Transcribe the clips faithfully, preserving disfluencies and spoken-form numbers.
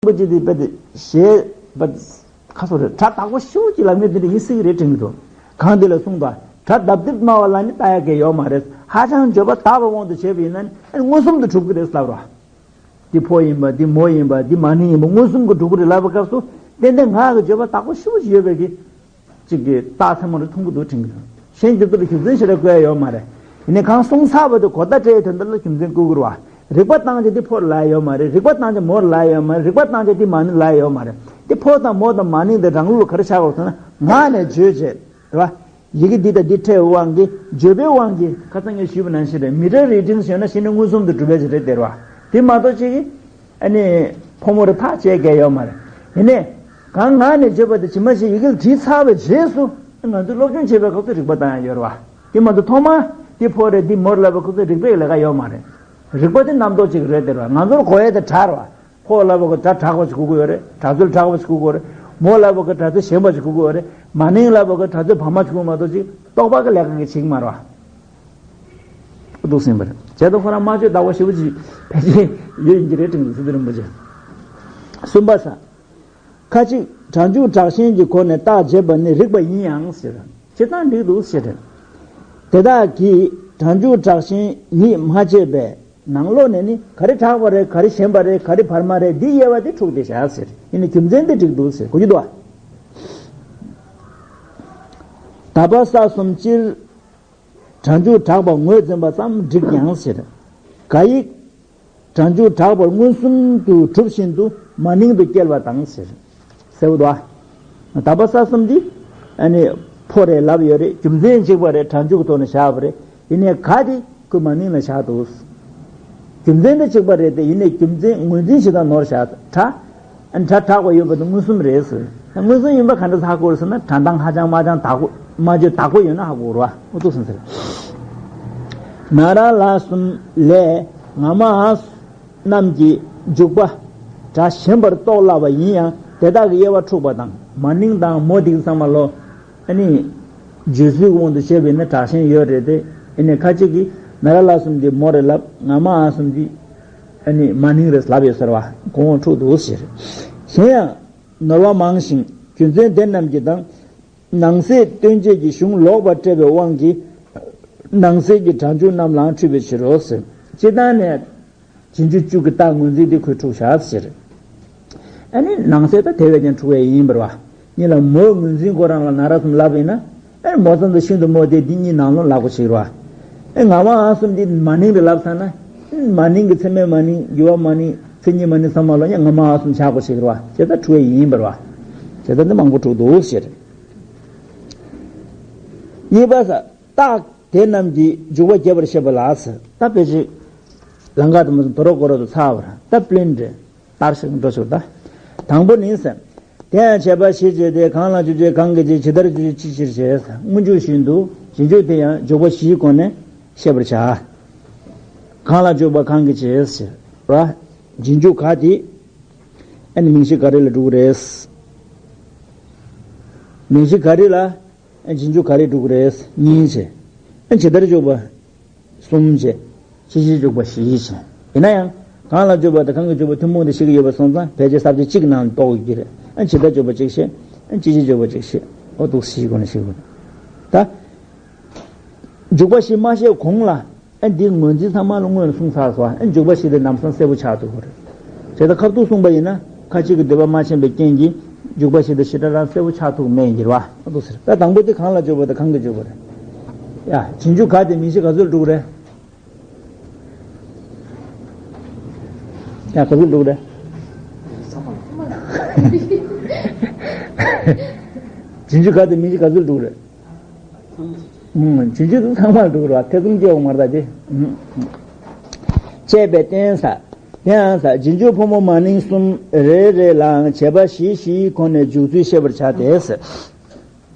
པོ་ཅིག་དེ་རྦད་དེ་ཞེས་པ་ཁ་སོ་རེད། སྒྲ་དག་པོ་ཞེ་པོ་ཅིག་ལབ་མཁན་དེ་འདྲ་ཡིན་སྲིད་ཀྱི་རེད་དྲན་གྱི་འདུག་གང་དེ་ལ་གསུངས་དང་། སྒྲ་ལྡབ་ལྡིབ་སྨྲ་བ་ལ་ནི་ལྟ་ཡ་གང་ཡོད་མ་རེད། ཧ་ཅང་བརྗོད་པ་དག་པའི་དབང་དུ་བྱས་པ་ཡིན་ན་ནི་མངོན་སུམ་དུ་གྲུབ་ཀྱི་རེད་ལབ་རོགས། འདི་ཕོ་ཡིན་པ། འདི་མོ་ཡིན་པ། འདི་མ་ནིང་ཡིན་པ་མངོན་སུམ་གྱིས་གྲུབ་ཀྱི་རེད་ལབ་པའི་སྐབས་སུ། ཏན་ཏན་ངག་གི་བརྗོད་པ་དག་པོ་ཞེ་པོ་ཅིག་ཡོད་པའི་གི་ཅིག་གི་རྟགས་མཚན་མོ་རེ་མཐོང་གི་འདུག་དྲན་གྱི་འདུག་གཞན་རྒྱུ་མཚན་ལ་རྒྱུ་མཚན་ཞེ་དྲག་བཀོད་ཡ་ཡོད་མ་རེད། ཡིན་ནའི་གང་གསུངས་ཚར་བ་དེ་གོ་བརྡ་སྤྲད་ཡའི་དོན་དག་ལ་རྒྱུ་མཚན་བཀོད་ཀྱི་རེད་བ། རིག་པ་བཏང་བྱས་འདི་ཕོ་ལ་ལབ་ཡ་ཡོད་མ་རེད། རིག་པ་བཏང་བྱས་མོ་ལ་ལབ་ཡ་ཡོད་མ་རེད། རིག་པ་བཏང་བྱས་འདི་མ་ནིང་ལབ་ཡ་ཡོད་མ་རེད། འདི་ཕོ་དང་མོ་དང་མ་ནིང་དེ་རང་ལུགས་ལ་ག་རེ་ཆགས་དགོས་ཟེར་ན། ངག་ནས་བརྗོད་བྱས་རེད་བ། ཡི་གེ་འདི་དང་འདི་ཕྲད་པའི་དབང་གིས། བརྗོད་པའི་དབང་གིས། ཁ་སང་ངས་ཞུས་པ་ནང་བཞིན་རེད། མི་སྒྲ་རིག་སྒྲིམ་ཞེ་ན་གཞི་ནས་མངོན་སུམ་དུ་གྲུབ་པའི་ཅིག་རེད་དེ་རེད་བ། དེ་མ་གཏོགས་ཅིག་གིས་ཨ་ནི་ཕོ་མོ་རེ་ཐག་བཅད་ག་ཡོད་མ་རེད། ཡིན་ནའི་གང་ངག་ནས་བརྗོད་པ་དེ་ཇི་མ་ཞིག་ཡི་གེ་ལ་བྲིས་ཚར་བའི་རྗེས་སུ་ང་ཚོས་སློབ་སྦྱོང་བྱེད་པའི་སྐབས་སུ་རིག་པ་བཏང་ཡ་ཡོད་རེད་བ། དེ་མ་གཏོགས་ཐོག་མར་འདི་ཕོ་རེད་འདི་མོ་རེད་ལབ་པའི་སྐབས་སུ་རིག་པའི་ལས་ཀ་ཡོད་མ་རེད། རིག་པ་དེ་རྣམ་རྟོག་ཅིག་རེད་དེ་རེད་བ། ང་ཚོར་གོ་ཡ་དེ་སྒྲ་རེད་བ། ཕོ་ལབ་པ་གི་སྒྲ་དྲག་པ་ཞིག་གོ་གི་ཡོད་རེད། གྲགས་ཚོད་དྲག་པ་ཞིག་གོ་གི་ཡོད་རེད། མོ་ལབ་པ་གི་གྲགས་ཚོད་ཞན་པ་ཞིག་གོ་གི་ཡོད་རེད། མ་ནིང་ལབ་པ་གི་གྲགས་ཚོད་བར་མ་ཞིག་གོ་མ་གཏོགས་ཅིག་རྟོག་པ་གི་ལས་ཀ་གི་བྱེད་ཀྱི་མ་རེད་བ། འདུག་ཟིན་པ་རེད། བྱས་ཙང་ཁོ་རང་སྨྲ་བརྗོད་དག་པ་ཞེ་པོ་ཅིག་ཕལ་ཆེར་ཡོད་ཡིན་གྱི་རེད་དྲན་གྱི་འདུག་སི་ཏུ་རིན་པོ་ཆེ། གསུམ་པ་ས། ཁ་ཅིག་སྒྲ་འཇུག་དྲག་ཞན་གྱི་སྒོ་ནས་རྟགས་འབྱེད་པ་ནི་རིགས་པ་ཡིན་ཡང་ཟེར། བྱས་ཙང་འགྲིག་འདུག་ཟེར། དེ་དག་གིས་སྒྲ་འཇུག་དྲག་ཞན་ཉིད་མ་ཕྱེད་པས། ནང་ལོགས་ནས་ནི་ག་རེ་དྲག་པ་རེད། ག་རེ་ཞན་པ་རེད། ག་རེ་བར་མ་རེད། འདི་དབྱེ་བ་དེ་འཁྲུགས་ཏེ་བཞག་ཟེར། ཡིན་ནའི་རྒྱུ་མཚན་དེ་འགྲིག་འདུག་ཟེར་གོ་རྒྱུ་འདུག་བ། ད་པ་ས་གསུམ་སྤྱིར་སྒྲ་འཇུག་དྲག་པ་ངོས་འཛིན་པ་ཙམ་འགྲིག་ཀྱང་ཟེར། ག་ཡིག་སྒྲ་འཇུག་དྲག་པར་མངོན་སུམ་དུ་གྲུབ་བཞིན་དུ་མ་ནིང་དུ་སྐྱེལ་བ་དང་ཟེར། གསལ་པོ་འདུག་ཨ། ད་པ་ས་གསུམ་འདི་ཨ་ནི་ཕོ་རེད་ལབ་ཡོད་རེད། རྒྱུ་མཚན་གཅིག་པ་རེད། སྒྲ་འཇུག་གི་ཐོག་ནས་བཞག་པ་རེད། ཡིན་ནའི་ག་དེ་ཁོས་མ་ནིང་ལ་བཞག་འདུག་རྒྱུ་མཚན་དེ་གཅིག་པ་རེད་དེ། ཡིན་ནའི་རྒྱུ་མཚན་ངོས་འཛིན་བྱེད་སྟངས་ནོར་བཞག་དྲ། ཨ་ནི་སྒྲ་དྲག་པ་ཡོད་པ་དེ་མངོན་སུམ་རེད་ཟེར། མངོན་སུམ་ཡིན་པ་ག་འདྲ་ཧ་གོ་རེད་ཟེར་ན། སྒྲ་གདངས་ཧ་ཅང་མ་ཅང་དག་པོ་མ་བརྗོད་དག་པོ་ཡོད་ན་ཧ་གོ་རེད་བ། འོ་འདུག་སེ་ཟེར། ན་ར་ལ་གསུམ་ལས་ང་མ་འ་རྣམས་ཀྱི་འཇུག་པ་སྒྲ་ཞན་པར་རྟོགས་སླ་བ་ཡིན་ཡང་དེ་དག་གི་དབྱེ་བ་འཁྲུགས་པ་དང་། མ་ནིང་དང་མོ་དེ་ཚང་མ་ལོ། ཨ་ནི་བརྗོད་ཚུལ་གྱི་དབང་དུ་བྱས་པ་ཡིན་ན་དྲག་ཞན་ཡོད་རེད་དེ། ཨ་ནི་ཁ་ཅིག་གིས་ན་ར་ལ་གསུམ་འདི་མོ་རེད་ལབ། ང་མ་འ་གསུམ་འདི་ཨ་ནི་མ་ནིང་རེད་ལབ་ཡོད་ཟེར་བ། གོང་འོག་འཁྲུགས་འདུག་ཟེར། གཞན་ཡང་ནོར་བ་མང་ཞིང་རྒྱུ་མཚན་དེ་རྣམས་ཀྱིས་དང་། ནང་གསེས་སྟོན་བྱེད་ཀྱི་གཞུང་ལོག་པར་བཀྲལ་བའི་དབང་གིས་ནང་གསེས་ཀྱི་སྒྲ་འཇུག་རྣམས་ལའང་འཁྲུལ་པའི་ཕྱིར་རོ་ཟེར། སྤྱིར་བཏང་ནས། རྗེས་འཇུག་བཅུ་གི་རྟགས་ངོས་འཛིན་དེ་ཁོས་འཁྲུགས་བཞག་ཟེར། ཨ་ནི་ནང་གསེས་ད་དེ་བས་ཀྱང་འཁྲུགས་པ་ཡིན་པར་བ། ཉིད་ལ་མོའི་ངོས་འཛིན་ཁོ་རང་ལ་ན་ར་གསུམ་ལབ་ཡིན་ན། ཨ་ནི་མོ་ཙམ་དུ་ཤིན་ཏུ་མོ་དེ་འདི་གཉིས་ནང་ལོགས་ལབ་དགོས་ཤིག་ར། ཨ་ང་མ་འ་གསུམ་འདི་མ་ནིང་རེད་ལབ་ཚར་ན། མ་ནིང་གི་མཚན་མའི་མ་ནིང་། འགྱུར་བ་མ་ནིང་། མཚན་ཉིད་མ་ནིང་ཚང་མ་ལོ་ཡང་ང་མ་འ་གསུམ་ཆགས་དགོས་ཤིག་ར། བྱས་ཙང་འཁྲུགས་པ་ཡིན་པར་བ། བྱས་ཙང་འདི་མང་པོ་འཁྲུགས་འདུག་ཟེར། གཉིས་པ་ས། རྟགས་དེ་རྣམས་ཀྱིས་འཇུག་པ་རྒྱས་པར་བཤད་པ་ལ་ཟེར། ད་དཔེ་ཅིག་ལང་ཀ་དུ་མ་སོང་དོ་རོག་གོ་རོག་ཏུ་ཚར་བར་ད་སྤྲིན་འདྲེ་ལྟར་ཞིག་འགྲོ་ཆོག་ད། དང་པོ་ནི་ཟེར། དེ་ཡང་བྱས་པ་ཞེས་བྱས་ཏེ། གང་ལ་འཇུག་བྱེད་གང་གི་བྱེད། ཇི་ལྟར་འཇུག་བྱེད་ཅི་ཕྱིར་བྱེད་ཟེར། སྔོན་འཇུག་བཞིན་དུ་རྗེས་འཇུག་དེ་ཡང་འཇུག་པ་བཞིའི་སྒོ་ནས་བཤད་པར་བྱ། གང་ལ་འཇུག་པ་གང་གི་བྱེད་ཟེར་བ། རྗེས་འཇུག་ག་དེ་ཨ་ནི་མིང་གཞི་ག་རེ་ལ་འགྲོ་གི་རེད། མིང་གཞི་ག་རེ་ལ། རྗེས་འཇུག་ག་རེ་འགྲོ་གི་རེད། གཉིས་བྱས། ཇི་ལྟར་འཇུག་པ་གསུམ་བྱས། ཅི་ཕྱིར་འཇུག་པ་བཞི་བྱས། ཡིན་ན་ཡང་གང་ལ་འཇུག་པ་དང་གང་གིས་འཇུག་པ་ཐུན་མོང་དུ་ཤེས་ཀྱི་ཡོད་པ་སོང་ཙང་ཕལ་ཆེར་ས་བཅད་གཅིག་ནང་གཏོགས་ཀྱི་རེད། ཇི་ལྟར་འཇུག་པ་གཅིག་བྱས། ཅི་ཕྱིར་འཇུག་པ་གཅིག་བྱས། འོ་འདུག་སེ་གོ་ནས་ཤེས་དགོས། ད་འཇུག་པ་བཞི་མ་བཤད་གོང་ལ། ཨ་འདིའི་ངོས་འཛིན་ཚང་མ་ལ་སྔོན་ལ་གསུངས་ཚར་སོང་། ཨ་འཇུག་པ་བཞི་དེ་ལམ་སང་གསལ་པོ་ཆགས་ཐུབ་ཀྱི་རེད། བྱས་ཙང་ཁ་ཐུག་གསུངས་པ་ཡིན་ན་ཁ་ཅིག་གིས་འདོད་པ་མ་ཆེན་པའི་རྐྱེན་གྱིས་འཇུག་པ་བཞི་དེ་ཞེ་དྲག་རང་གསལ་པོ་ཆགས་ཐུབ་མེད་ཡིན་གྱི་རེད་བ། ཨ་འདུག་ཟེར། ད་དང་པོ་དེ་གང་ལ་འཇུག་པ་དང་གང་གིས་འཇུག་པ་རེད། ཡ། རྗེས་འཇུག་ག་དེ་མིང་གཞི་ག་ཚོད་འགྲོ་གི་རེད། ཡ། ག་ཚོད་འགྲོ་གི་རེད། རྗེས་འཇུག་ག་དེ་མིང་གཞི་ག་ཚོད་འགྲོ་གི་རེད། ཨུམ། རྗེས་འཇུག་ཚང་མར་འགྲོ་གི་རེད་བ། ཐེ་ཚོམ་སྐྱེ་འོང་མ་རེད་ད་དེ། ཨུམ། བྱས་པས་བསྟན་ས། དེ་ཡང་ས། རྗེས་འཇུག་ཕོ་མོ་མ་ནིང་གསུམ་རེ་རེ་ལའང་བྱས་པ་བཞི་བཞིའི་སྒོ་ནས་འཇུག་ཚུལ་བཤད་པར་བྱ་སྟེ།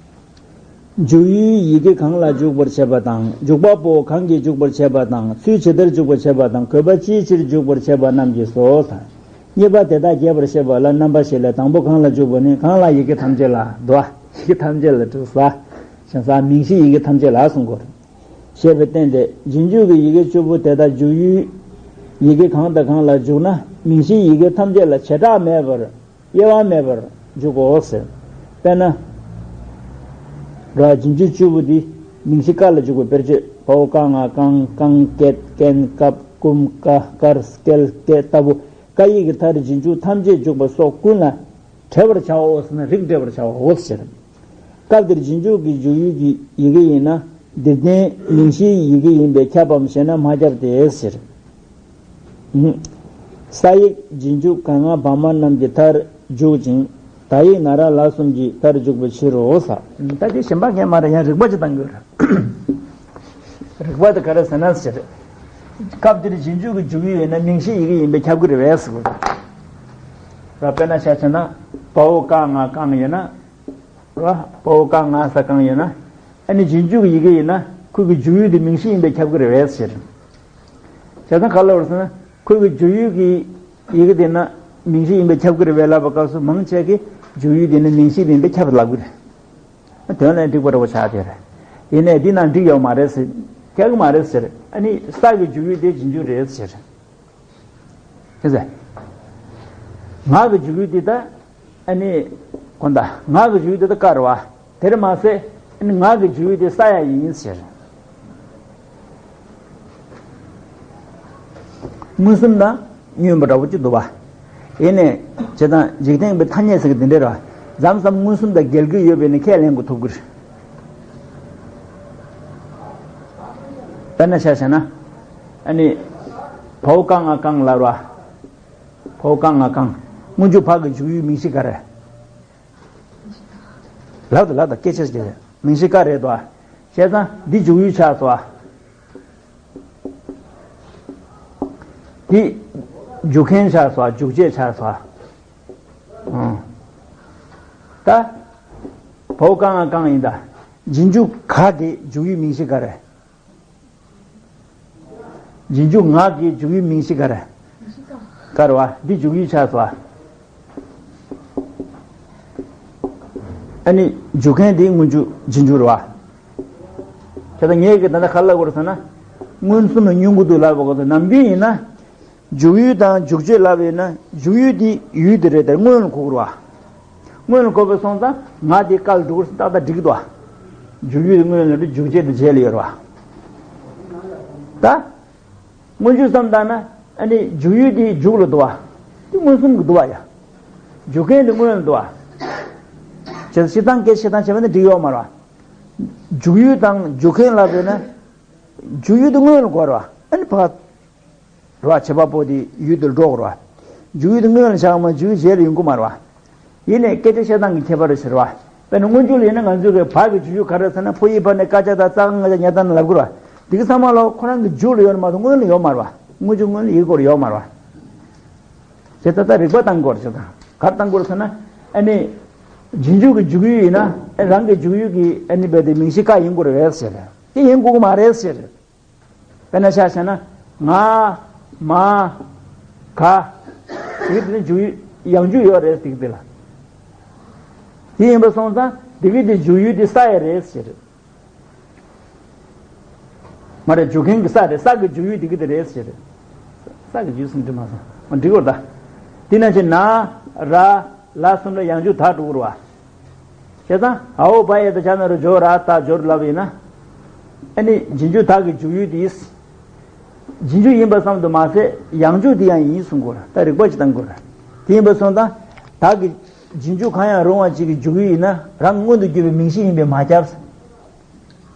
འཇུག་ཡུལ་ཡི་གེ་གང་ལ་འཇུག་པར་བྱེད་པ་དང་། འཇུག་པ་པོ་གང་གིས་འཇུག་པར་བྱེད་པ་དང་། ཚུལ་ཇི་ལྟར་འཇུག་པར་བྱེད་པ་དང་། དགོས་པ་ཅིའི་ཕྱིར་འཇུག་པར་བྱེད་པ་རྣམས་ཀྱིས་སོ། གཉིས་པ་དེ་དག་རྒྱས་པར་བཤད་པ་ལ་རྣམ་པ་བཞི་ལས། དང་པོ་གང་ལ་འཇུག་པ་ནི། གང་ལ་ཡི་གེ་ཐམས་ཅད་ལ། འདུག་བ། ཡི་གེ་ཐམས་ཅད་ལ་འཇུག་ས། གཞན་ས་མིང་གཞི་ཡི་གེ་ཐམས་ཅད་ལ་གསུང་དགོས། ཞེས་པའི་རྟེན་ཏེ། རྗེས་འཇུག་གི་ཡི་གེ་བཅུ་པོ་དེ་དག་འཇུག་ཡུལ་ ཡི་གེ་གང་དང་གང་ལ་འཇུག་ན་མིང་གཞིའི་ཡི་གེ་ཐམས་ཅད་ལ་བྱེ་བྲག་མེད་པར་དབྱེ་བ་མེད་པར་འཇུག་གོ་ཟེར། དཔེར་ན། ར་རྗེས་འཇུག་བཅུ་པོ་འདི་མིང་གཞི་ཀ་ལ་འཇུག་པའི་དཔེར་བརྗོད་བའོ་ཀ་ང་ཀང་ཀང་ཀེད་ཀན་ཀབ་ཀུམ་ཀ་ཀར་ཀེལ་ཀེ་ལྟ་བུ་ཀ་ཡིག་གི་མཐར་རྗེས་འཇུག་ཐམས་ཅད་འཇུག་པ་སོགས་ཀུན་ལ་བྲལ་བར་བྱའོ་ཟེར་ན་རིགས་བྲལ་བར་བྱའོ་ཟེར། སྐབས་འདིར་རྗེས་འཇུག་གི་འཇུག་ཡུལ་གྱི་ཡི་གེ་ཡིན་ན་འདིར་བསྟན་མིང་གཞིའི་ཡི་གེ་ཡིན་པས་ཁྱབ་བམ་ཞེ་ན་མ་ཁྱབ་སྟེ་ཟེར། ས་ཡིག་རྗེས་འཇུག་ག་ང་བ་མ་རྣམས་ཀྱི་མཐར་འཇུག་ཅིང་ད་ཡིག་ན་ར་ལ་གསུམ་གྱི་མཐར་འཇུག་པའི་ཕྱིར་རོ་ས། ད་དེ་གཞན་པ་ངས་མ་རེད་ཡང་རིགས་པ་ཅིག་བཏང་དགོས་རེད། རིགས་པ་དེ་ག་རེ་ཟེར་ན་ཟེར། སྐབས་འདིར་རྗེས་འཇུག་གི་འཇུག་ཡུལ་ཡིན་ན་མིང་གཞིའི་ཡི་གེ་ཡིན་པས་ཁྱབ་ཀྱི་རེད་པས་ཟེར་དགོས་རེད། དཔེར་ན་ཆ་བཞག་ན་བའོ་ཀ་ང་ཀང་ཡོད་ན། ར་བའོ་ཀ་ང་ས་ཀང་ཡོད་ན། ཨ་ནི་རྗེས་འཇུག་གི་ཡི་གེ་ཡིན་ན་ཁོ་གི་འཇུག་ཡུལ་དེ་མིང་གཞི་ཡིན་པས་ཁྱབ་ཀྱི་རེད་པས་ཟེར། བྱས་ཙང་ག་ལ་བར་སོང་ན་ཁོ་གི་འཇུག་ཡུལ་གྱི་ཡི་གེ་དེ་ན་མིང་གཞི་ཡིན་པས་ཁྱབ་ཀྱི་རེད་པས་ལབ་པའི་སྐབས་སུ་མང་ཆེ་གིས་འཇུག་ཡུལ་དེ་ནི་མིང་གཞི་ཡིན་པས་ཁྱབ་ལབ་ཀྱི་རེད། དོན་ལ་འགྲིག་པ་འདྲ་བོ་ཆགས་བསྡད་རེད། ཡིན་ནའི་འདི་ན་འགྲིག་ཡོད་མ་རེད་ཟེར། ཁྱབ་ཀྱི་མ་རེད་ཟེར། ཨ་ནི་ས་གི་འཇུག་ཡུལ་དེ་རྗེས་འཇུག་རེད་ཟེར། ཤེས་ཚེ། ང་གི་འཇུག་ཡུལ་འདི་ད། ཨ་ནི། གོ་ད། ང་གི་འཇུག་ཡུལ་འདི་ད་ཀ་རེད་པ། དེར་མ་ཟད། ཨ་ནི་ང་གི་འཇུག་ཡུལ་འདི་ས་ཡང་ཡིན་ཟེར། མངོན་སུམ་དང་མངོན་པ་འདྲ་བོ་ཅིག་འདུག་པ། ཡིན་ནའི། བྱས་ཙང་འཇིག་རྟེན་པའི་ཐ་སྙད་ཟེར་གི་འདི་འདྲ་རེད་པ། མཚམས་མཚམས་མངོན་སུམ་དང་འགལ་གྱི་ཡོད་པས་ནི་ཁས་ལེན་དགོས་ཐུབ་ཀྱི་རེད། དཔེར་ན་ཆ་བཞག་ན། ཨ་ནི། བའོ་ཀ་ང་ཀང་ལབ་རེད་པ། བའོ་ཀ་ང་ཀང་། སྔོན་འཇུག་བ་གི་འཇུག་ཡུལ་མིང་གཞི་ག་རེ། ལབ་དང་ལབ་དང་སྐད་ཆ་ཞིག་རེད། མིང་གཞི་ཀ་རེད་དོ། བྱས་ཙང་འདི་འཇུག་ཡུལ་ཆགས་སོང་། འདི་འཇུག་མཁན་ཆགས་སོང་། འཇུག་བྱེད་ཆགས་སོང་། ཨང་། ད། བའོ་ཀ་ང་ཀང་ཡིན་ད། རྗེས་འཇུག་ག་གི་འཇུག་ཡུལ་མིང་གཞི་ག་རེ། རྗེས་འཇུག་ང་གི་འཇུག་ཡུལ་མིང་གཞི་ག་རེ། ཀ་རེད་པ། འདི་འཇུག་ཡུལ་ཆགས་སོང་། ཨ་ནི་འཇུག་མཁན་འདི་སྔོན་འཇུག་རྗེས་འཇུག་རེད་པ། བྱས་ཙང་ངས་ཀྱི་ད་ལྟ་ག་རེ་ལབ་དགོས་རེད་ཟེར་ན། མངོན་སུམ་ལ་མངོན་གྱི་འདུག་ལབ་དགོས་ཟེར། ནམ་རྒྱུན་ཡིན་ན། འཇུག་ཡུལ་དང་འཇུག་བྱེད་ལབ་ཡོད་ན་འཇུག་ཡུལ་དེ་ཡུལ་དེ་རེད་དེ་སྔོན་ལ་གོ་དགོས་རེད་པ། སྔོན་ལ་གོ་བ་སོང་ཙང་ང་དེ་ཀ་ལ་འགྲོ་དགོས་ཟེར་ཏག་ཏག་འགྲིག་གི་འདུག་པ། འཇུག་ཡུལ་དེ་སྔོན་ལ་འགྲོ། འཇུག་བྱེད་དེ་རྗེས་ལ་ཡོད་རེད་པ། ད། སྔོན་འཇུག་བསམ་བཏང་ན་ཨ་ནི་འཇུག་ཡུལ་དེ་མཇུག་ལ་འདུག་པ། དེ་མངོན་སུམ་གྱི་འདུག་པ་ཡ། འཇུག་མཁན་དེ་སྔོན་ལ་འདུག་པ། བྱས་ཙང་སྤྱིར་བཏང་སྐད་ཆ་བཤད་སྟངས་བྱས་པ་ནི་འགྲིག་ཡོད་མ་རེད་པ། འཇུག་ཡུལ་དང་འཇུག་མཁན་ལབ་ཡོད་ན། འཇུག་ཡུལ་དེ་སྔོན་ལ་གོ་རེད་པ། ཨ་ནི་ཕར། རེད་པ། བྱེད་པ་པོ་དེ་ཡུལ་དེར་འགྲོ་དགོས་རེད་པ། འཇུག་ཡུལ་དེ་སྔོན་ལ་ཆགས་མ། འཇུག་ཡུལ་རྗེས་ལ་ཡོང་གི་མ་རེད་པ། ཡིན་ནའི་སྐད་ཆ་བཤད་སྟངས་ཀྱི་ཁྱད་པར་རེད་ཟེར་བ། དཔེར་ན་སྔོན་འཇུག་ལ་ཡིན་ན་ང་ཚོས་གི་བ་གི་འཇུག་ཡུལ་ག་རེ་ཟེར་ན་ཕོ་ཡིག་བར་ནས་ཀ་ཅ་ད་ཙ་ག་ང་ཅ་ཉ་ད་ན་ལབ་དགོས་རེད་པ། དེ་གི་ཚང་མ་ལ་ཁོ་རང་གི་མཇུག་ལ་ཡོད་ནི་མ་གཏོགས་སྔོན་ལ་ཡོད་མ་རེད་པ། སྔོན་འཇུག་སྔོན་ལ་ཡིག་སྐོར་ཡོད་མ་རེད་པ། བྱས་ཙང་ད་རིགས་པ་བཏང་དགོས་རེད་ཟེར། ད་ག་རེ་བཏང་དགོས་རེད་ཟེར་ན། ཨ་ནི། རྗེས་འཇུག་གི་འཇུག་ཡུལ་ཡིན་ན་ཨ་རང་གི་འཇུག་ཡུལ་གྱི་ཨ་ནི་རྦད་དེ་མིང་གཞི་ཀ་ཡིན་དགོས་རེད་ཟེར། དེ་ཡིན་དགོས་ཀྱི་མ་རེད་ཟེར། དཔེར་ན་ཆ་བཞག་ན། ང་། མ། ག། དེ་གི་དེ་ནི་འཇུག་ཡུལ་ཡང་འཇུག་ཡོད་རེད་དེ་གི་དེ་ལ། དེ་ཡིན་པ་སོང་ཙང་དེ་གི་དེ་འཇུག་ཡུལ་དེ་ས་ཡ་རེད་ཟེར། མ་རེད། འཇུག་མཁན་གྱི་ས་རེད། ས་གི་འཇུག་ཡུལ་དེ་གི་དེ་རེད་ཟེར། ས་གི་འཇུག་ཟིན་འདྲི་མ་སོང་། འགྲིག་གོ་ད། དེ་ན་ཆེ་ན། ར། ལ་གསུམ་ལ་ཡང་འཇུག་ད་འགྲོ་གི་རེད་པ། བྱས་ཙང་ཨའོ་བ་ཡ་ད་ཇ་ན་རོ་ཇོ་ར་ད་ཇོར་ལབ་ཡིན་ན། ཨ་ནི་རྗེས་འཇུག་ད་གི་འཇུག་ཡུལ་དེ། རྗེས་འཇུག་ཡིན་པ་ཙམ་དུ་མ་ཟད་ཡང་འཇུག་དེ་ཡང་ཡིན་གསུང་དགོས། ད་རིགས་པ་ཅིག་བཏང་དགོས། དེ་ཡིན་པ་སོང་ཙང་ད་གི་རྗེས་འཇུག་གང་ཡང་རུང་བ་ཅིག་གི་འཇུག་ཡུལ་ཡིན་ན་རང་མངོན་དུ་གྱུར་པའི་མིང་གཞི་ཡིན་པས་མ་ཁྱབ།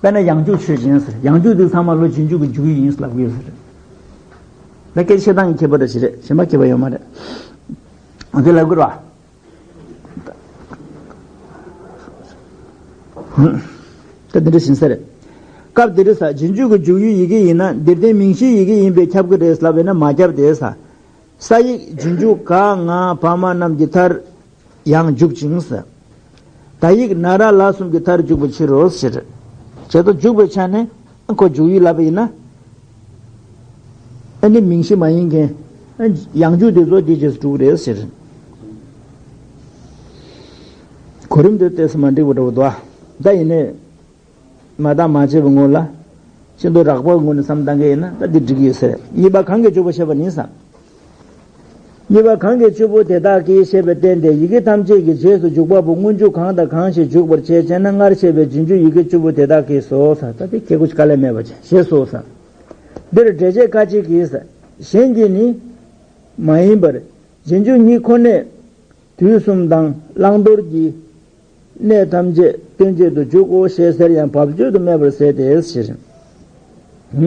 དཔེར་ན་ཡང་འཇུག་ཆོས་ཅན་ཟེར། ཡང་འཇུག་དེ་ཚང་མ་ལོ་རྗེས་འཇུག་གི་འཇུག་ཡུལ་ཡིན་ལབ་ཀྱི་ཡོད་ཟེར། ད་སྐད་ཆ་བཤད་སྟངས་ཀྱི་ཁྱད་པར་འདྲ་ཞིག་རེད། གཞན་པ་ཁྱད་པར་ཡོད་མ་རེད། འོ་དེ་ལབ་དགོས་རེད་པ། ད་འདི་འདྲ་ཞིག་ཟེར། སྐབས་འདིར་ས་རྗེས་འཇུག་གི་འཇུག་ཡུལ་ཡི་གེ་ཡིན་ན་འདིར་བསྟན་མིང་གཞིའི་ཡི་གེ་ཡིན་པས་ཁྱབ་ཀྱི་རེད་ལབ་པས་ན་མ་ཁྱབ་སྟེ་ས། ས་ཡིག་རྗེས་འཇུག་ག་ང་བ་མ་རྣམས་ཀྱི་མཐར་ཡང་འཇུག་ཅིང་ཟེར། ད་ཡིག་ན་ར་ལ་གསུམ་གྱི་མཐར་འཇུག་པའི་ཕྱིར་རོ་ཟེར། བྱས་ཙང་འཇུག་པའི་ཆ་ནས་ཁོ་འཇུག་ཡུལ་ལབ་པ་ཡིན་ན། ཨ་ནི་མིང་གཞི་མ་ཡིན་མཁན། ཡང་འཇུག་དེ་ཚོ་དེའི་རྗེས་སུ་འགྲོ་གི་རེད་ཟེར། གོ་རིམ་དེ་ཏོག་ཙམ་མ་འགྲིག་པ་འདྲ་བོ་འདུག་ཨ། ད་ཡིན་ནའི། མ་བརྟགས་མ་དཔྱད་པའི་སྔོན་ལ། ཤིན་ཏུ་རགས་པའི་ངོས་ནས་བསམ་བཏང་གི་ཡིན་ན་ད་འདི་འགྲིག་གི་ཡོད་ས་རེད། གཉིས་པ་གང་གིས་འཇུག་པ་ཞེས་པ་ནི་ས། གཉིས་པ་གང་གིས་འཇུག་པ་དེ་དག་གིས་ཞེས་པའི་རྟེན་དེ་ཡི་གེ་ཐམས་ཅད་ཀྱི་རྗེས་སུ་འཇུག་པ་པོ་སྔོན་འཇུག་གང་དང་གང་ཞིག་འཇུག་པར་བྱེད་ཅེ་ན། སྔར་བཤད་པའི་རྗེས་འཇུག་ཡི་གེ་བཅུ་པོ་དེ་དག་གིས་སོ་ས། ད་དེ་ཁྱད་པར་དཀའ་ལས་མེད་པ་ཅན་ཞེས་སོ་ས། འདིར་འགྲེལ་བྱེད་ཁ་ཅིག་གིས་ས། གཞན་གྱིས་ནི་མ་ཡིན་པར་རྗེས་འཇུག་ཉིད་ཁོ་ནས་དུས་གསུམ་དང་བླང་དོར་གྱི་གནས་ཐམས་ཅད་སྟོན་བྱེད་དུ་འཇུག་གོ་ཞེས་ཟེར་ཡང་བབ་ཅོལ་དུ་སྨྲས་པར་ཟད་དེ་ཟེར། ད་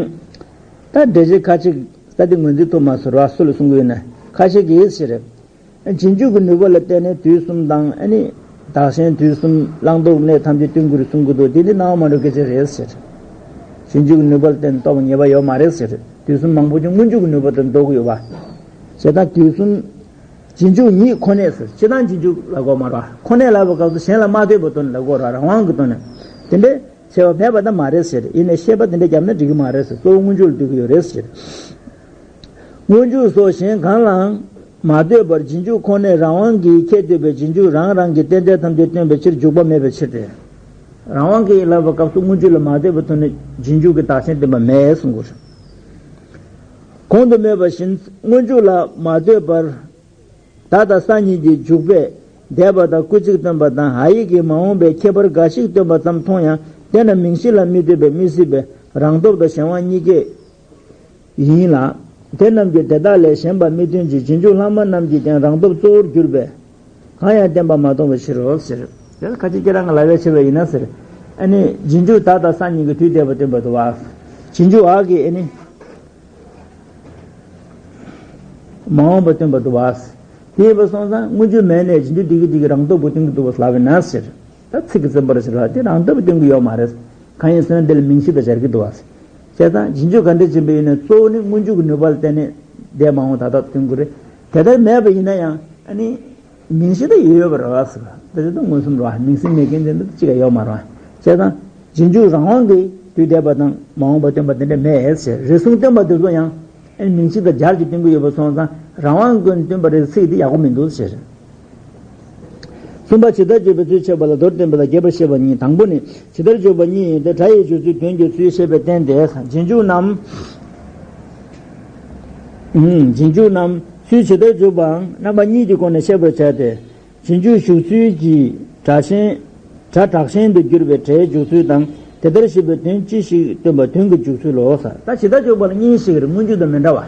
འགྲེལ་བྱེད་ཁ་ཅིག་ད་དེ་ངོས་འཛིན་ཐུབ་མ་སོང་ར། སུ་ལ་གསུང་གི་ཡོད་ན། ཁ་ཤས་ཀྱིས་ཟེར། རྗེས་འཇུག་གི་ནུས་པ་ལ་བརྟེན་ནས་དུས་གསུམ་དང་ཨ་ནི་བདག་གཞན་དུས་གསུམ་བླང་དོར་གནས་ཐམས་ཅད་སྟོན་གྱི་རེད་གསུང་གི་འདུག་དེ་འདི་སྣང་བ་མ་འགྲོ་སྐད་ཆ་རེད་ཟེར། རྗེས་འཇུག་གི་ནུས་པ་ལ་བརྟེན་ནས་རྟོགས་པ་ངེས་པ་ཡོད་མ་རེད་ཟེར། དུས་གསུམ་མང་པོ་ཅིག་སྔོན་འཇུག་གི་ནུས་པ་དང་འགྲོ་གི་ཡོད་པ། བྱས་ཙང་དུས་གསུམ་རྗེས་འཇུག་ཉིད་ཁོ་ནས་ཟེར། སྤྱིར་བཏང་རྗེས་འཇུག་ལབ་དགོས་མ་རེད། ཁོ་ནས་ལབ་པའི་སྐབས་སུ་གཞན་ལ་མ་ལྟོས་པའི་དོན་ལབ་དགོས་རེད། རང་དབང་གི་དོན་ནས་དེ་འདྲའི་ཆེ་བ་མེད་པ་ད་མ་རེད་ཟེར། ཡིན་ནའི་བཤད་པ་དེ་འདྲ་བརྒྱབ་ན་འགྲིག་གི་མ་རེད་ཟེར། གཙོ་བོ་སྔོན་འཇུག་ལ་ལྟོས་ཀྱི་ཡོད་རེད་ཟེར། སྔོན་འཇུག་སོགས་གཞན་གང་ལའང་མ་ལྟོས་པར་རྗེས་འཇུག་ཁོ་ནས་རང་དབང་གིས་ཁྱད་ཐོད་པའི་རྗེས་འཇུག་རང་རང་གི་རྟེན་འབྲེལ་ཐམས་ཅད་སྟོན་པའི་ཕྱིར་འཇུག་པ་མེད་པའི་ཕྱིར་ཏེ། རང་དབང་གིས་ལབ་པའི་སྐབས་སུ་སྔོན་འཇུག་ལ་མ་ལྟོས་པའི་ཐོག་ནས་རྗེས་འཇུག་གི་བདག་གཞན་བསྟན་པ་མེད་གསུང་དགོས་རེད། གོང་དུ་སྨོས་པ་བཞིན་སྔོན་འཇུག་ལ་མ་ལྟོས་པར་ད་དང་ས་གཉིས་ཀྱི་འཇུག་པས་འདས་པ་དང་སྐུལ་ཚིག་སྟོན་པ་དང་ཧ་ཡིག་གིས་མ་འོངས་པའི་ཁྱད་པར་འགའ་ཞིག་སྟོན་པ་ཙམ་མཐོང་ཡང་དེ་རྣམས་མིང་གཞི་ལ་མི་ལྟོས་པས་མི་སྲིད་པས་རང་སྟོབས་དང་གཞན་དབང་གཉིས་ཀས་ཡིན་ལ། དེ་རྣམས་ཀྱིས་དེ་དག་ལས་གཞན་པ་མི་སྟོན་ཅིང་རྗེས་འཇུག་ལྷག་མ་རྣམས་ཀྱིས་ཀྱང་རང་སྟོབས་གཙོ་བོར་གྱུར་པས་གང་ཡང་བསྟན་པ་མ་མཐོང་བའི་ཕྱིར་རོ་ཟེར། དེ་ཁ་ཅིག་ཁྱེད་རང་གི་ལབ་ཡ་བྱས་པ་ཡིན་ན་ཟེར། ཨ་ནི་རྗེས་འཇུག་ད་དང་ས་གཉིས་ཀྱི་དུས་འདས་པ་སྟོན་པ་འདུག་བ། རྗེས་འཇུག་འ་གིས་ཨ་ནི་མ་འོངས་པ་སྟོན་པ་འདུག་བ། དེ་ཡིན་པ་སོང་ཙང་སྔོན་འཇུག་མེད་ནས་རྗེས་འཇུག་འདི་གིས་འདི་གིས་རང་སྟོབས་ཀྱིས་སྟོན་གྱི་འདུག་བ་ལབ་ཡིན་ན་ཟེར། ད་ཚིག་གི་བཙན་པོ་རེད་ཟེར་བ་དེ་རང་སྟོབས་སྟོན་གྱི་ཡོད་མ་རེད། གང་ཡིན་ཟེར་ན་འདི་ལ་མིང་གཞི་དང་སྦྱར་གྱི་འདུག་བ། བྱས་ཙང་རྗེས་འཇུག་ག་འདྲ་ཕྱིན་པ་ཡིན་ན་གཙོ་བོ་ནི་སྔོན་འཇུག་གི་ནུས་པ་ལ་བརྟེན་ནས་འདས་མ་འོངས་ད་ལྟ་སྟོན་གྱི་རེད། དེ་ལྟར་མེད་པ་ཡིན་ན་ཡང་ཨ་ནི་མིང་གཞི་ད་ཡོད་ཡོད་པ་རེད་བ་ཟེར་བ་འདི་ད་མངོན་སུམ་རེད་བ། མིང་གཞི་མེད་མཁན་དེ་འདི་གཅིག་ཀྱང་ཡོད་མ་རེད་བ། བྱས་ཙང་རྗེས་འཇུག་རང་དབང་གིས་དུས་འདས་པ་དང་མ་འོངས་པ་སྟོན་པ་དེ་འདྲ་མེད་ཟེར། རེ་ཟུང་སྟོན་པ་དེ་ཚོ་ཡང་ཨ་ནི་མིང་གཞི་དང་སྦྱར་གྱིས་སྟོན་གྱི་ཡོད་པ་སོང་ཙང་རང་དབང་ཀུན་སྟོན་པ་རེད་ཚིག་འདི་ཡག་པོ་མི་འདུག་ཟེར། གསུམ་པ་ཇི་ལྟར་བརྗོད་པའི་ཚུལ་འཆད་པ་ལ་མདོར་བསྟན་པ་དང་རྒྱས་པར་བཤད་པ་གཉིས། དང་པོ་ནི་ཇི་ལྟར་བརྗོད་པ་གཉིས་ཡིན་ཏེ། སྒྲ་ཡི་སྦྱོར་ཚུལ་དོན་གྱི་ཚུལ་ཞེས་པའི་རྟེན་ཏེ། རྗེས་འཇུག་རྣམས། ཨུམ། རྗེས་འཇུག་རྣམས་ཚུལ་ཇི་ལྟར་འཇུག་པའང་རྣམ་པ་གཉིས་ཀྱི་སྒོ་ནས་བཤད་པར་བྱ་སྟེ། རྗེས་འཇུག་ཞུགས་ཚུལ་གྱི་སྒྲ་གཞན། སྒྲ་དྲག་ཞན་དུ་གྱུར་པའི་སྒྲའི་འཇུག་ཚུལ་དང་དེ་ལྟར་ཞེས་པའི་དོན་ཅི་ཞིག་སྟོན་པ་དོན་གྱི་འཇུག་ཚུལ་ལོ། ད་ཇི་ལྟར་འཇུག་པ་ལ་གཉིས་ཤིག་རེད། སྔོན་འཇུག་དང་མི་འདྲ་བ།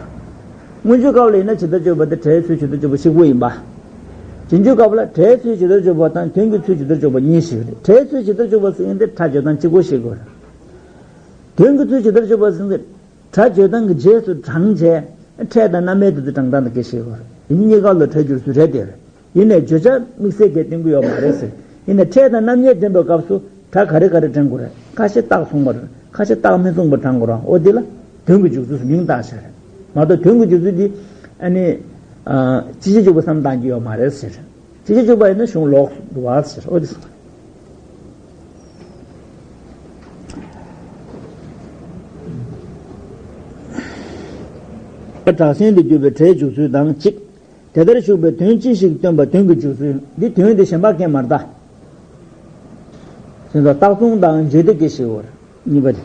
སྔོན་འཇུག་སྐབས་ལ་ཡིན་ན་ཇི་ལྟར་འཇུག་པ་དེ་སྒྲའི་ཚུལ་ཇི་ལྟར་འཇུག་པ་གཅིག་པུ་ཡིན་པ། རྗེས་འཇུག་སྐབས་ལ་སྒྲའི་ཚུལ་ཇི་ལྟར་འཇུག་པ་དང་དོན་གྱི་ཚུལ་ཇི་ལྟར་འཇུག་པ་གཉིས་ཤིག་རེད། སྒྲའི་ཚུལ་ཇི་ལྟར་འཇུག་པ་ཟེར་མཁན་དེ་སྒྲ་བརྗོད་སྟངས་གཅིག་པོ་ཞིག་དགོས་རེད། དོན་གྱི་ཚུལ་ཇི་ལྟར་འཇུག་པ་ཟེར་མཁན་དེ་སྒྲ་བརྗོད་སྟངས་ཀྱི་རྗེས་སུ་འབྲངས་བྱས་ཕྲད་དང་རྣམ་དབྱེ་དེ་ཚོ་བགྲང་སྟངས་དེ་ག་ཤེས་དགོས་རེད། ཡིན་གཉིས་ཀ་ལ་སྒྲ་སྦྱོར་ཚུལ་རེད་དེ་རེད། ཡིན་ནའི་བརྗོད་བྱ་དམིགས་བསལ་གྱིས་སྟོན་གྱི་ཡོད་མ་རེད་ཟེར། ཡིན་ནའི་ཕྲད་དང་རྣམ་དབྱེ་འདྲེན་པའི་སྐབས་སུ་སྒྲ་ག་རེ་ག་རེ་འདྲེན་དགོས་རེད། ཁ་ཤས་རྟགས་མཚུངས་པ་རེད། ཁ་ཤས་རྟགས་མི་མཚུངས་པ་བགྲང་དགོས་རེད། འོ་འདི་ལ་དོན་གྱི་འཇུག་ཚུལ་ཟེར་མིང་བཏགས་བྱས་རེད་མ་གཏོགས་དོན་གྱི་འཇུག་ཚུལ་འདི་ཨ་ནི་ཅི་ཞིག་འཇུག་པ་བསམ་བཏང་གི་ཡོད་མ་རེད་ཟེར། ཅི་ཞིག་འཇུག་པ་ཡིན་ན་གཞུང་ལོགས་སུ་འདུག་བ་ཟེར། འོ་འདི་སོང་། དྲག་ཞན་དུ་གྱུར་པའི་སྒྲའི་འཇུག་ཚུལ་དང་གཅིག་དེ་ལྟར་ཞུགས་པའི་དོན་ཅི་ཞིག་སྟོན་པ་དོན་གྱི་འཇུག་ཚུལ། འདི་དོན་དེ་གཞན་པ་སྐད་མར་ལྟ། ཁྱེད་ཚོ་རྟགས་མཚུངས་དང་བརྗོད་བདེ་སྐད་ཤེས་བོར་གཉིས་པ་དེ།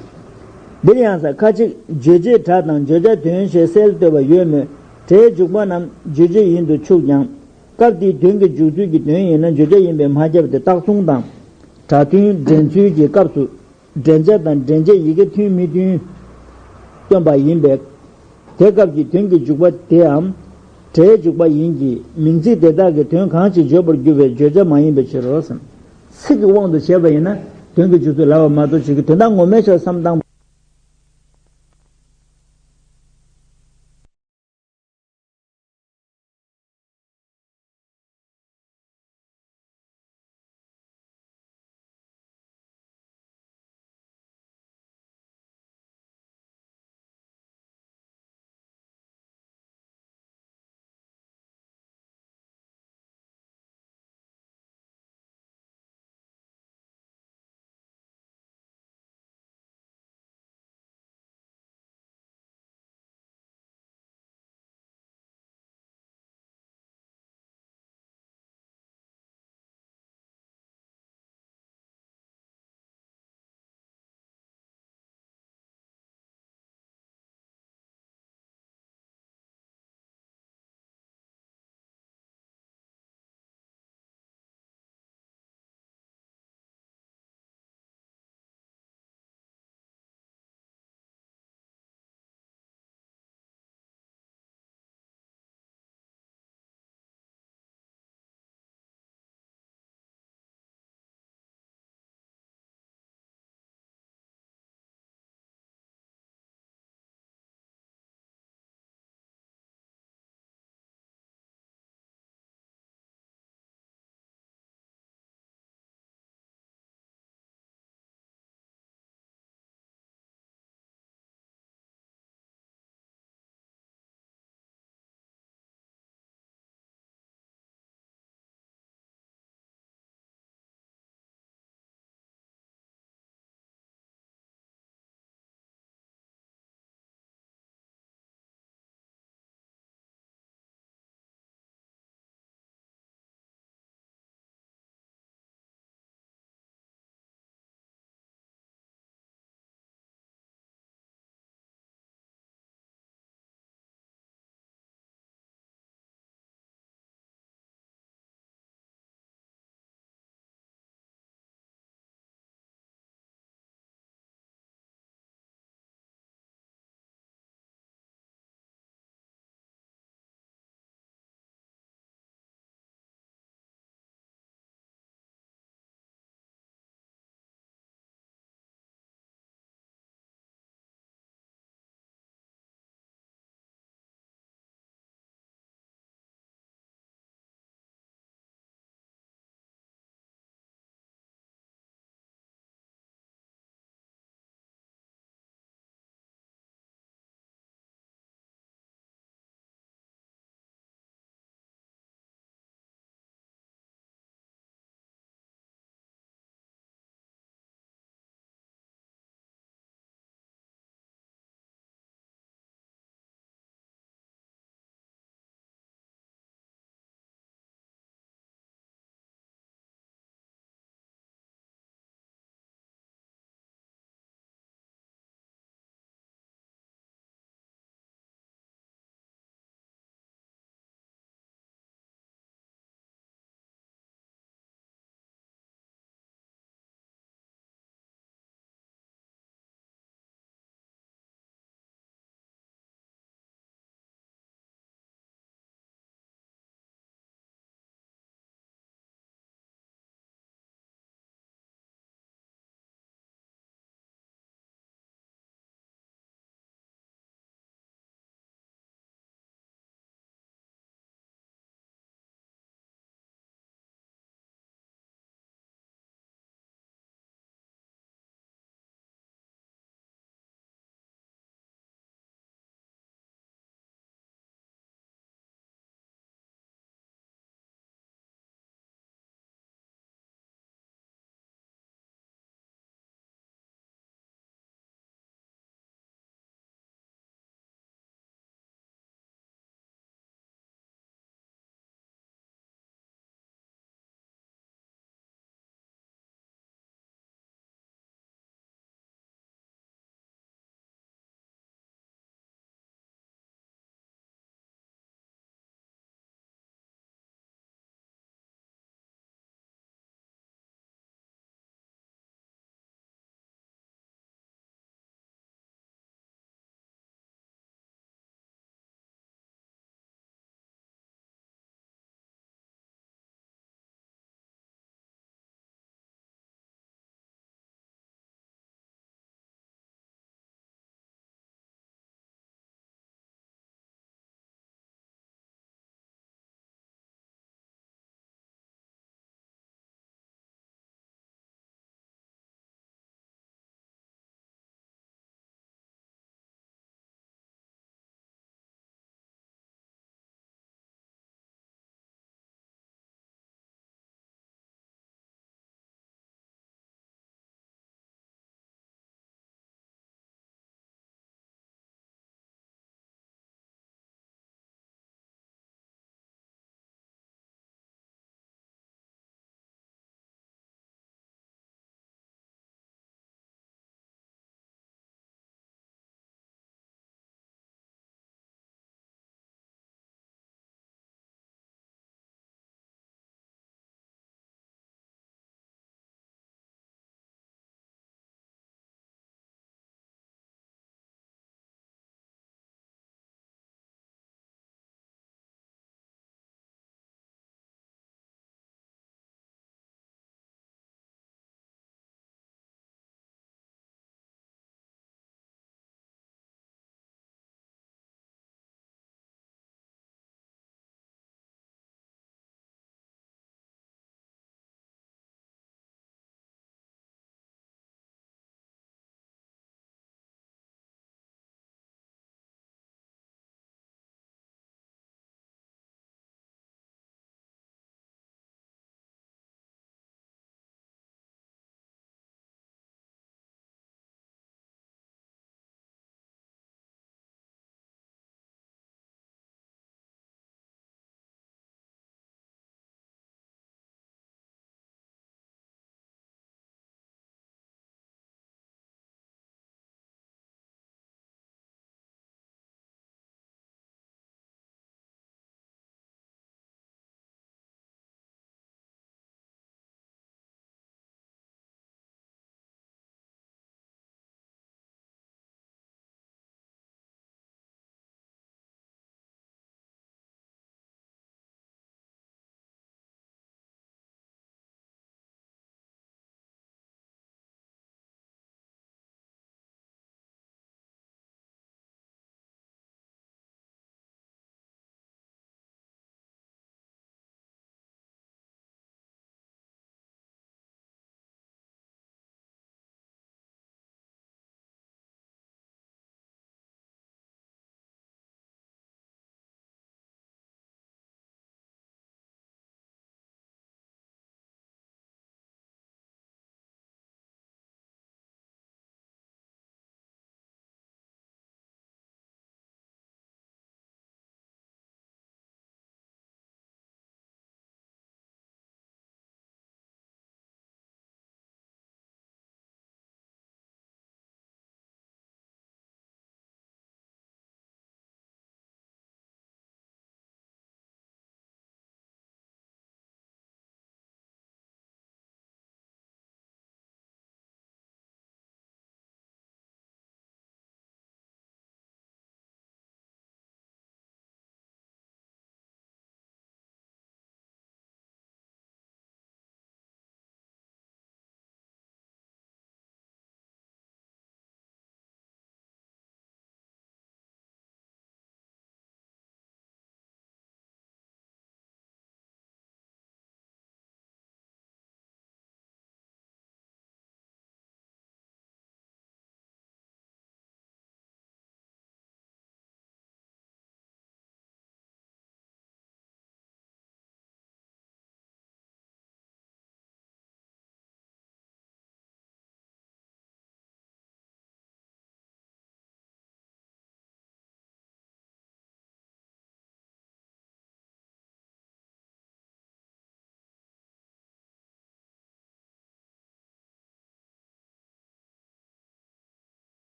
འདིར་ཡང་ས་ཁ་ཅིག་བརྗོད་བྱའི་སྒྲ་དང་བརྗོད་བྱ་དོན་ཞེས་གསལ་བཏོད་པ་ཡོད་མོད། སྒྲའི་འཇུག་པ་རྣམས་བརྗོད་བྱ་ཡིན་དུ་ཆུག་ཀྱང་། སྐབས་དེའི་དོན་གྱི་འཇུག་ཚུལ་གྱི་དོན་ཡིན་ན་བརྗོད་བྱ་ཡིན་པས་མ་ཁྱབ་སྟེ་རྟགས་མཚུངས་དང་སྒྲ་མཐུན་འདྲེན་ཚུལ་གྱི་སྐབས་སུ། འདྲེན་བྱ་དང་འདྲེན་བྱེད་ཡི་གེ་མཐུན་མི་མཐུན་སྟོན་པ་ཡིན་པས། དེ་སྐབས་ཀྱི་དོན་གྱི་འཇུག་པ་དེའམ་སྒྲའི་འཇུག་པ་ཡིན་གྱི་མིང་ཚིག་དེ་དག་གི་དོན་གང་ཞིག་བརྗོད་པར་འགྱུར་བའི་བརྗོད་བྱ་མ་ཡིན་པའི་ཕྱིར་རོ། ཚིག་གི་དབང་དུ་བྱས་པ་ཡིན་ན་དོན་གྱི་འཇུག་ཚུལ་ལབ་པ་མ་གཏོགས་ཅིག་གི་དོན་དག་ངོ་མའི་ཕྱོགས་བསམ་བཏང་